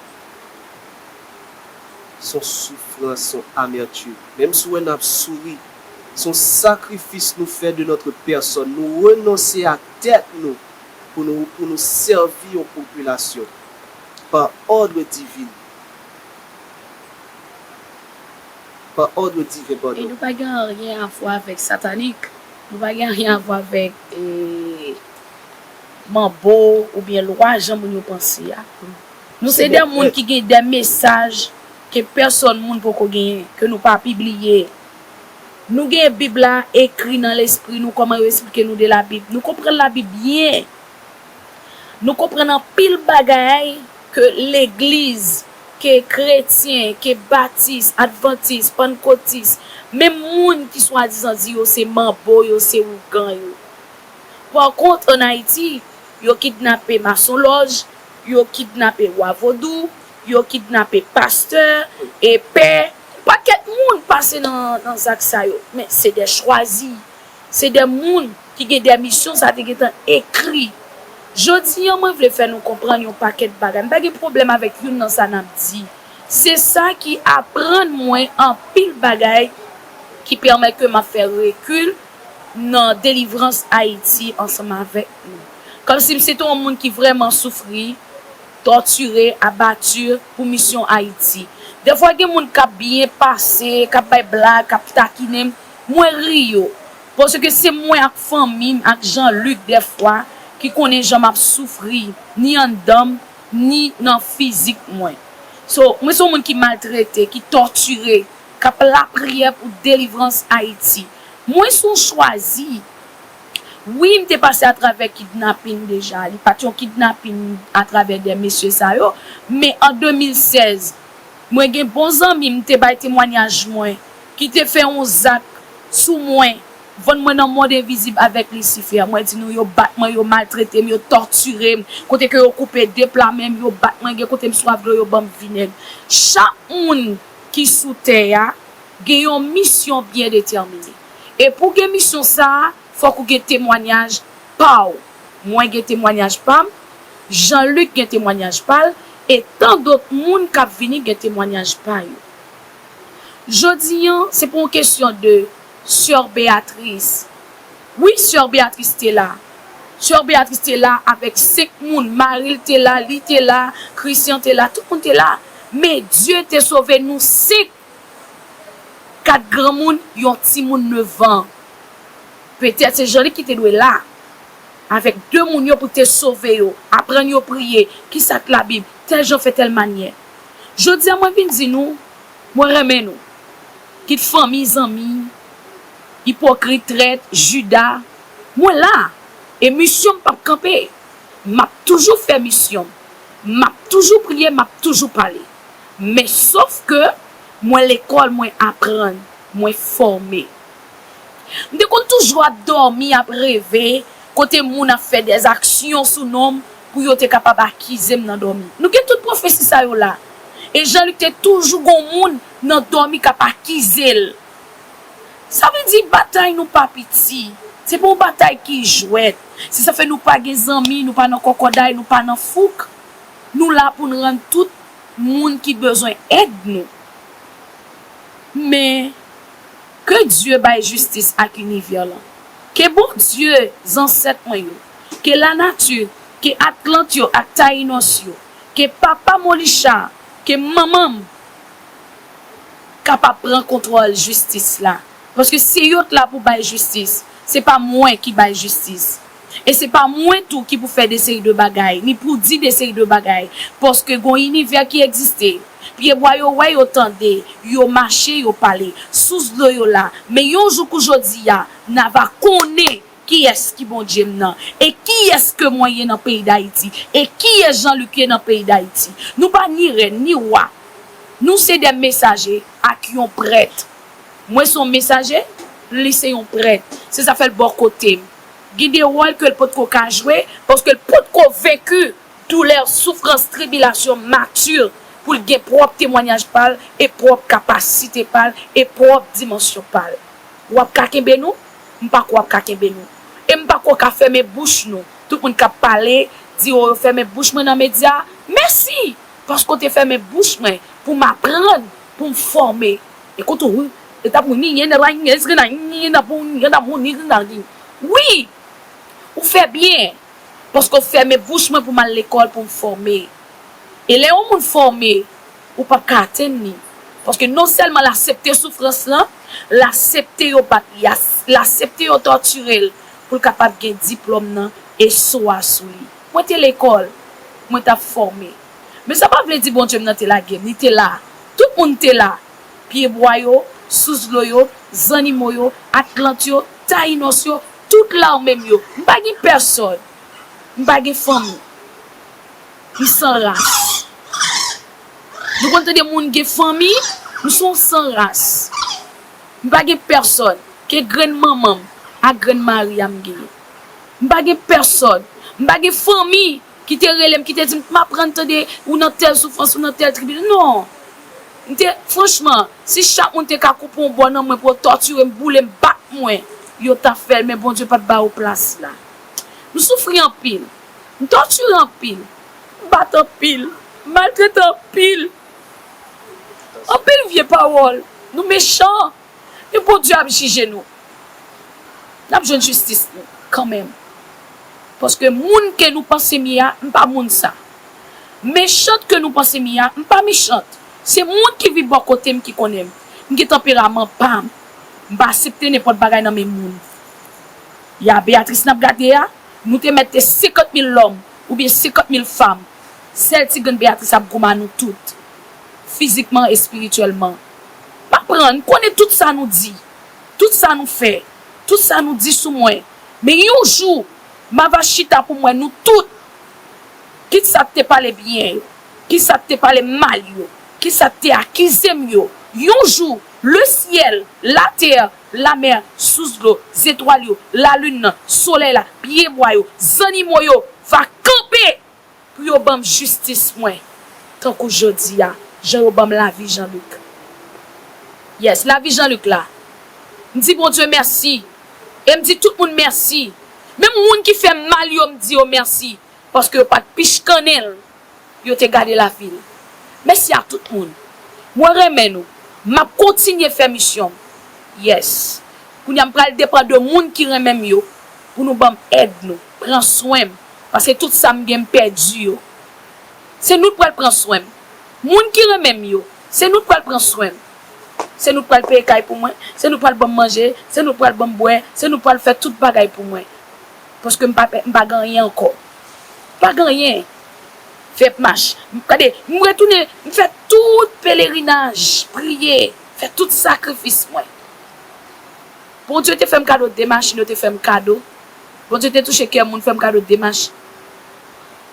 se yon soufrans, se yon amètim. Menm si w wè n ap souri, se yon sakrifis nou fè de notre personne. Nou renonse a tèt nou pou nou, pou nou sèvi yon popilasyon. Par ordre divin. Par ordre divin, pardon. E nou pa gen anyen a vwa avèk satanik. Nou pa gen anyen a vwa avèk, e, manbo oubyen lwa jan moun yo panse a. Nou se de moun ki gen de mesaj ke pèsòn moun poko genyen, ke nou pa pibliye. Nou gen Bib la ekri nan lespri nou, kòman yo esplike nou de Labib. Nou konprann Labib byen. Nou konprann anpil bagay ke legliz ke kretyen, ke batis, advantis, pannkotis, menm moun ki swadizan di yo se manbo, yo se ougan yo. Pakont, ann Ayiti, yo kidnape masonlòj, yo kidnape wa vodou, yo kidnape pastè, e pè, pakèt moun pase nan, nan zak sa yo. Men se de chwazi. Se de moun ki gen de misyon sa te gentan ekri. Jodi an, mwen vle fè nou konprann yon pakèt bagay. M pa gen pwoblèm avèk youn nan sa n ap di. Se sa ki aprann mwen anpil bagay ki pèmèt ke m ap fè rekil nan delivrans Ayiti ansanm avèk nou. Kòmsi m se te yon moun ki vrèman soufri, tòtire, abati pou misyon Ayiti. Dèfwa gen moun k ap byen pase, k ap bay blag, k ap takinen m, mwen ri yo. Paske se mwen ak fanmi m, ak Jean Luc dèfwa, ki konnen jan m ap soufri, ni anndan m, ni nan fizik mwen. So, mwen se yon moun ki maltrete, ki tòtire, k ap lapriyè pou delivrans Ayiti. Mwen se yon chwazi. Wi, m te pase atravè kidnapin deja. Li pa t yon kidnapin atravè de mesye sa yo, men an de mil sèz, mwen gen bon zanmi m te bay temwanyaj mwen, ki te fè yon zak sou mwen, vann mwen nan mond envizib avèk Lisifè. Mwen di nou, yo bat mwen, yo maltrete m, yo tòtire m, kote ke yo koupe de pla men m, yo bat mwen, gen kote m swaf dlo, yo ban m vinèg. Chak moun ki sou tè a gen yon misyon byen detèmine. E pou gen misyon sa a, fòk ou gen temwanyaj pa w. Mwen gen temwanyaj pa m, Jean Luc gen temwanyaj pa l, e tan dòt moun k ap vini gen temwanyaj pa yo. Jodi an, se pa yon kesyon de sè Beatrice. Wi, sè Beatrice te la. Sè Beatrice te la avèk senk moun. Mari l te la, li te la, Christian te la, tout moun te la. Men Dye te sove nou senk, kat granmoun, yon timoun nèf an. Petèt se Jean Luc ki te dwe la avèk de moun yo pou te sove yo, aprann yo priye, ki sa k Labib, tèl jan fè tèl manyè. Jodi a, mwen vin di nou, mwen renmen nou. Kit fanmi, zanmi, ipokrit, trèt, Jida, mwen la. E misyon m p ap kanpe. M ap toujou fè misyon m. M ap toujou priye, m ap toujou pale. Men sof ke mwen lekòl, mwen aprann, mwen fòme. M te konn toujou ap dòmi, ap reve, kote moun ap fè dèzaksyon sou non m pou yo te kapab akize m nan dòmi. Nou gen tout pwofesi sa yo la. E Jean Luc te toujou gon moun nan dòmi k ap akize l. Sa vle di batay nou pa piti. Se pa yon batay ki jwèt. Se sa fè nou pa gen zanmi, nou pa nan kòkòday, nou pa nan fouk. Nou la pou n rann tout moun ki bezwen èd nou. Men, ke Dye bay jistis ak inivè lan. Ke Bondye zansèt mwen yo, ke lanati, ke Atlant yo ak Tayinos yo, ke papa Molicha, ke manman m kapab pran kontwòl jistis la. Paske se yo t la pou bay jistis. Se pa mwen ki bay jistis. E se pa mwen tou ki pou fè de seri de bagay, ni pou di de seri de bagay. Paske gon inivè ki egziste. Pyebwa yo wè, yo tande, yo mache, yo pale. Sous dlo yo la. Men yon jou kou jodi a, n a va konnen kiyès ki Bondye m nan, e kiyès ke mwen ye nan peyi Dayiti, e kiyès Jean Luc ye nan peyi Dayiti. Nou pa ni rèn, ni wa. Nou se de mesaje ak yon prèt. Mwen se yon mesaje, li se yon prèt. Se sa fè l bò kote m. Gen de wòl ke l potko ka jwe, paske l potko venki doulè, soufrans, tribilasyon, mati, pou l gen pwòp temwayaj pa l, e pwòp kapasite pa l, e pwòp dimansyon pa l. W ap ka kenbe nou? M pa kwè w ap ka kenbe nou. E m pa kwè w ka fèmen bouch nou. Tout moun k ap pale, di, "O, yo fèmen bouch mwen nan medya." Mèsi! Paske w te fèmen bouch mwen pou m aprann, pou m fòme. Ekout ou, wi. E t ap wi, ni yen nan la, ni yen nan pou, ni yen nan pou, ni yen nan pou, ni yen nan pou. Wi! Ou fè byen. Paske w fèmen bouch mwen pou m al lekòl, pou m fòme. E lè yon moun fòme, ou p ap ka atenn li. Paske non sèlman l aksepte soufrans lan, l aksepte yo bat li, as- l aksepte yo tòtire l pou l kapab gen diplòm nan e so a sou li. Mwen te lekòl, mwen t ap fòme. Men sa pa vle di Bondye m nan te lage m, li te la. Tout moun te la. Pyebwa yo, sous dlo yo, zannimo yo, Atlant yo, Tayinos yo, tout lame m yo. M pa gen pèsòn. M pa gen fanmi. M san ras. Nou konn tande moun gen fanmi, m se yon san ras. M pa gen pèsòn ke grenn manman m ak grenn mari a m genyen. M pa gen pèsòn. M pa gen fanmi ki te rele m, ki te di m, "M aprann tande ou nan tèl soufrans, ou nan tèl tribinal." Non. M te, franchman, si chak moun te ka koupe yon bò nan mwen pou yo tòtire m, boule m, bat mwen, yo t ap fè l, men Bondye pa t ba yo plas la. M soufri anpil. M tòtire anpil. M bat anpil. M maltrete anpil. Anpil vye pawòl. Nou mechan. E Bondye ap jije nou. N ap jwenn jistis nou kanmenm. Paske moun ke nou panse m ye a, m pa moun sa. Mechant ke nou panse m ye a, m pa mechant. Se moun ki viv bò kote m ki konnen m. M gen tanperaman pa m. M pa aksepte nenpòt bagay nan men moun. Ya Beatrice n ap gade a, nou te mèt te senkant mil lòm oubyen senkant mil fanm. Sèl ti grenn Beatrice ap goumen a nou tout. Fizikman, espirityèlman. M aprann, m konnen tout sa nou di, tout sa nou fè, tout sa nou di sou mwen. Men yon jou, m ava chita pou m wè nou tout. Kisa k te pale byen yo, kisa k te pale mal yo, kisa k te akize m yo. Yon jou, lesyèl, latè, lamè, sous dlo, zetwal yo, lalin nan, solèy la, pyebwa yo, zannimo yo va kanpe pou yo ban m jistis mwen, tankou jodi a, jan yo ban m lavi Jean-Luc. Yes, lavi Jean-Luc la. M di Bondye mèsi. E m di tout moun mèsi. Menm moun ki fè m mal yo, m di yo mèsi. Paske yo pa t pichkannen l. Yo te gade lavi l. Mèsi a tout moun. Mwen renmen nou. M ap kontinye fè misyon m. Yes. Kounye a m pral depann de moun ki renmen m yo pou nou ban m èd nou, pran swen m. Paske tout sa m gen m pèdi yo. Se nou k pral pran swen m. Moun ki renmen m yo, se nou k pral pran swen m. Se nou k pral peye kay pou mwen, se nou k pral ban m manje, se nou k pral ban m bwè, se nou k pral fè tout bagay pou mwen. Paske m pa, m pa gen anyen ankò. Pa gen anyen. Fè mach. Gade, m retounen, m fè tout pelerinaj, priye, fè tout sakrifis mwen. Bondye te fè m kado de machin, yo te fè m kado. Bondye te touche kè moun, fè m kado de machin.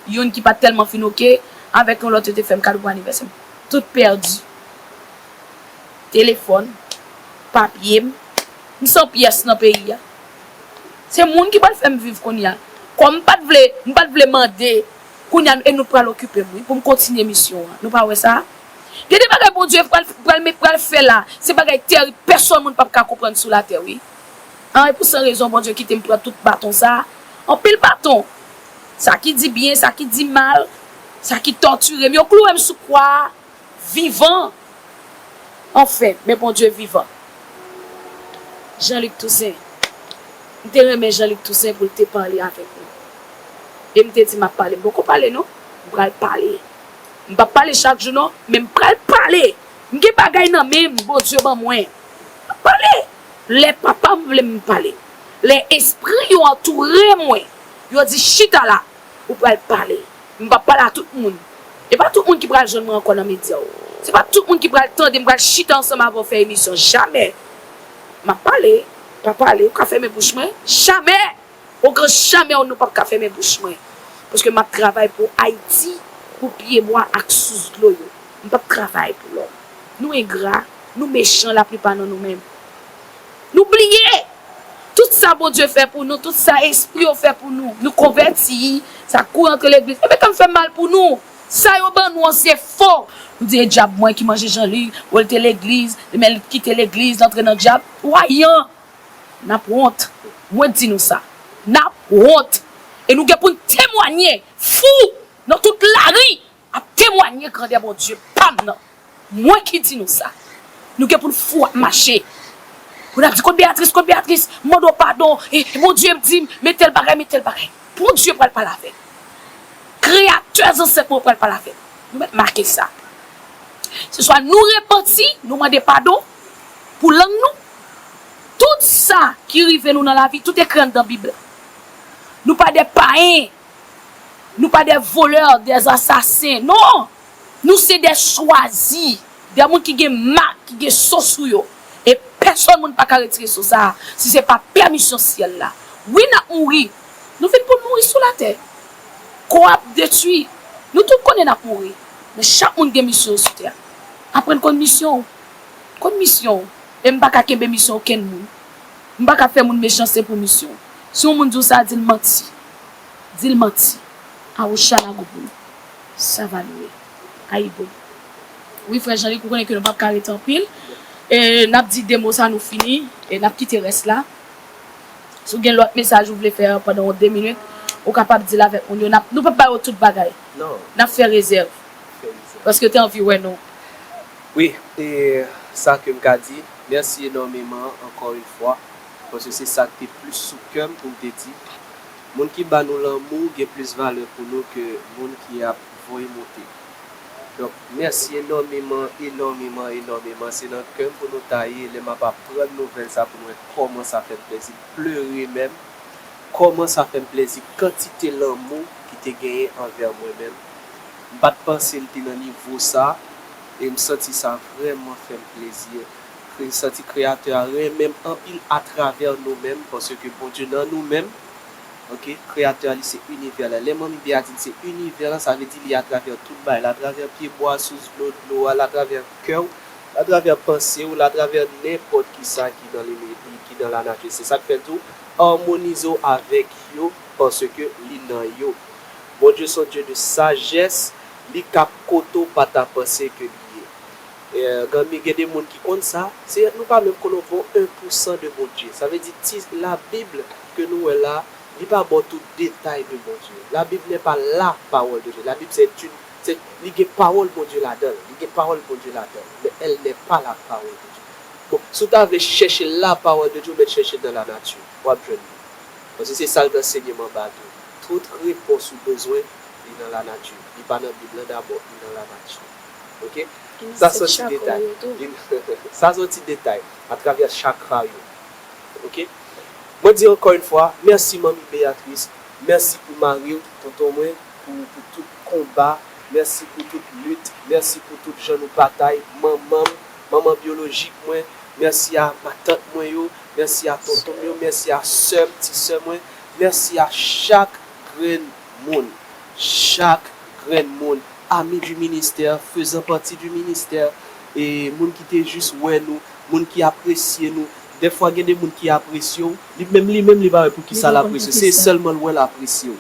Youn ki pa t tèlman fin oke, avèk yon lòt, yo te fè m kado pou anivèsè m. Tout pèdi. Telefòn, papye m, m san pyès nan peyi a. Se moun ki pral fè m viv kounye a. Kòm m pa t vle, m pa t vle mande, kounye a, e nou pral okipe m, wi, pou m kontinye misyon an. Nou pa wè sa? Gen de bagay Bondye pral, pral, pral fè la. Se bagay tèrib, pèsonn moun p ap ka konprann sou latè, wi. An, e pou san rezon Bondye kite m pran tout baton sa. Anpil baton. Sa ki di byen, sa ki di mal, sa ki tòtire m. Yo klouwe m sou kwa a. Vivan. Anfen, men Bondye vivan. Jean-Luc Toussaint. M te renmen Jean-Luc Toussaint pou l te pale avèk nou. E m te di m ap pale. M poko pale non. M pral pale. M p ap pale chak jou non, men m pral pale. M gen bagay nan men m Bondye ban mwen. M ap pale. Lè papa m vle m pale. Lè espri yo antoure mwen, yo di chita la. Ou pral pale. M p ap pale a tout moun. E pa tout moun ki pral jwenn mwen ankò nan medya yo. Se pa tout moun ki pral tande m pral chita ansanm avè w fè emisyon. Jamè. M ap pale. Pa pale. Ou ka fèmen bouch mwen. Jamè. Ogran jamè nou p ap ka fèmen bouch mwen. Paske m ap travay pou Ayiti, pou pyebwa ak sous dlo yo. M p ap travay pou lòm. Nou engra, nou mechan laplipa nan nou menm. Nou bliye! Tout sa Bondye fè pou nou, tout sa espri yo fè pou nou, nou konvèti, sa kou antre legliz. Ebyen, tann fè mal pou nou. Sa yo ban nou an se fo. Nou di e dyab mwen ki manje Jean-Luc, ou l te legliz, men l kite legliz, l antre nan dyab. Wayan! N ap wont. Mwen di nou sa. N ap wont. E nou gen pou n temwanye. Fou! Nan tout lari! Ap temwanye grandè Bondye pa m nan. Mwen ki di nou sa. Nou gen pou n fou ap mache. Pou n ap di, "Kot Beatrice, kot Beatrice, m mande w padon, e, e Bondye m di m, men tèl bagay, men tèl bagay." Bondye pral pale avè m. Kreyatè zansèt mwen pral pale avè m. Nou mèt make sa. Se swa nou repanti, nou mande padon pou lang nou. Tout sa ki rive nou nan lavi, tout ekri anndan Bib la. Nou pa de payen. Nou pa de volè, de asasen. Non! Nou se de chwazi, de moun ki gen mak, ki gen so sou yo. E pèsonn moun pa ka retire so sa a, si se pa pèmisyon syèl la. Wi, n ap mouri. Nou vin pou n mouri sou latè. Kò ap detwi. Nou tout konnen n ap mouri. Men chak moun gen misyon sou tè a. Aprann konn misyon w. Konn misyon w. E m pa ka kenbe misyon okenn moun. M pa ka fè moun mechanste pou misyon w. Si yon moun di w sa, di l manti. Di l manti. Awouchalagoubou. Savalwe. Ayibobo. Wi, frè Jean-Luc, ou konnen ke nou p ap ka rete anpil. E n ap di de mo sa, nou fini. E n ap kite rès la. Si w gen lòt mesaj ou vle fè pandan yon de minit, ou kapab di l avèk moun yo. N ap, nou p ap ba yo tout bagay. Non. N ap fè rezèv. Fè rezèv. Paske yo te anvi wè nou. Wi, e sa ke m ka di, mèsi enòmeman, ankò yon fwa, paske se sa k te plis sou kè m pou m te di. Moun ki ba nou lanmou gen plis valè pou nou ke moun ki ap voye moute. Donk, mèsi enòmeman, enòmeman, enòmeman. Se nan kè m pou nou ta ye. Lè m ap aprann nouvèl sa pou nou wè kòman sa fè m plezi, m pleure menm. Kòman sa fè m plezi, kantite lanmou ki te genyen anvè mwen menm. M pa t panse l te nan nivo sa, e m santi sa vrèman fè m plezi. Kre-, santi Kreyatè a renmen m anpil atravè nou menm, paske Bondye nan nou menm. Oke, Kreyatè a, li se inivè la. Lè Manmi Bea di l se inivè la, sa vle di li atravè tout bagay la, atravè pyebwa, sous dlo, dlo a, l atravè kè w, l atravè panse w, l atravè nenpòt ki sa ki nan lini-, ki nan lanati. Se sa k fè l di w, amonize w avèk yo, paske li nan yo. Bondye se yon Dye de sajès, li k ap kote w pa ta panse ke li ye. E, gen, gen de moun ki konn sa, se nou pa menm konn yon bon en pou san de Bondye. Sa vle di ti Labib ke nou wè la, li pa ba w tout detay de Bondye. Labib n'est pas la parole de Dieu. Labib c'est une, c'est, li gen pawòl Bondye ladan l. Li gen pawòl Bondye ladan l. Men elle n'est pas la parole de Dieu. Bon, si w ta vle chèche la parole de Dieu, ou mèt chèche nan lanati. W ap jwenn li. Paske se sa l t anseye m anba tou. Tout repons ou bezwen, li nan lanati. Li pa nan Bib lan dabò, li nan lanati. Oke? Sa se yon ti detay. Sa se yon ti detay atravè chakra yo. Oke? Mwen di ankò yon fwa, mèsi Manmi Beatrice, mèsi pou mari w, tonton mwen, pou, pou tout konba, mèsi pou tout lit, mèsi pou tout jan nou batay, manman m, manman byolojik mwen, mèsi a matant mwen yo, mèsi a tonton m yo, mèsi a sè m, ti sè mwen, mèsi a chak grenn moun, chak grenn moun, ami du ministère, faisant partie du ministère, e moun ki te jis wè nou, moun ki apresye nou. Dèfwa gen de moun ki apresye w, li menm, li menm li pa wè pou kisa l apresye w. Se sèlman l wè l apresye w.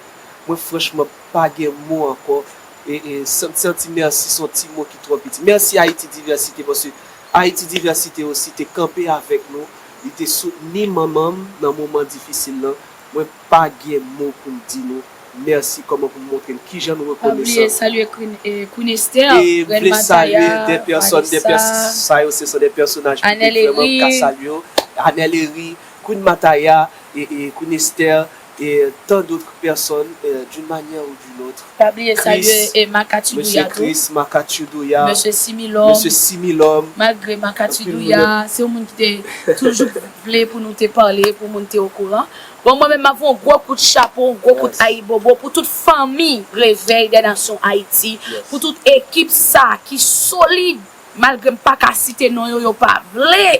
Mwen franchman pa gen mo ankò. E, e, san, santi mèsi se yon ti mo ki twò piti. Mèsi Ayiti Divèsite, paske Ayiti Divèsite osi te kanpe avèk nou. Li te soutni manman m nan moman difisil lan. Mwen pa gen mo pou m di nou mèsi, kòman pou m montre n kijan nou rekonesan. Pa bliye salye Queen, eh, Queen Esther, e m vle salye de pèsòn, de pèsòn, sa yo se son de pèsonaj piblik vrèman m ka salye yo. Anel Eri, Queen Mataya, e, e Queen Esther, e tant d'autres personnes, euh, d'une manière ou d'une autre. Pa bliye salye, eh, Makati Douya tou. Mesye Chris, Makati Douya. Mesye Similòm. Mesye Similòm. Malgre Makati Douya, se yon moun ki te toujou vle pou nou te pale, pou moun te okouran. Bon, mwen menm, m ap voye yon gwo kout chapo, yon gwo kout ayibobo pou tout fanmi Réveil des Nations Haïti, pou tout ekip sa ki solid, malgre m pa ka site non yo, yo pa vle.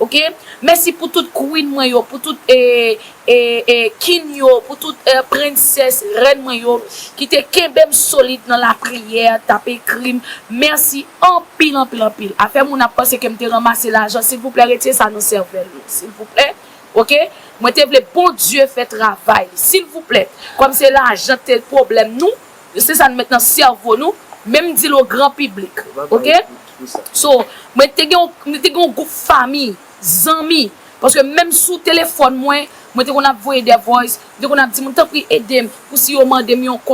Oke? Mèsi pou tout queen mwen yo, pou tout, e, e, e, king yo, pou tout, e, prensès, rèn mwen yo, ki te kenbe m solid nan lapriyè, t ap ekri m. Mèsi anpil, anpil, anpil. Afè moun ap panse ke m te ranmase lajan, silvouplè, retire sa nan sèvèl nou, silvouplè. Oke? Mwen te vle Bondye fè travay li, silvouplè. Kòm se lajan te pwoblèm nou, se sa n met nan sèvo nou, men m di l o gran piblik. Oke? So, mwen te gen yon, mwen te gen yon gwoup fanmi, zanmi, paske menm sou telefòn mwen, mwen te konn ap voye de voice, mwen te konn ap di moun, tanpri ede m, pou si yo mande m yon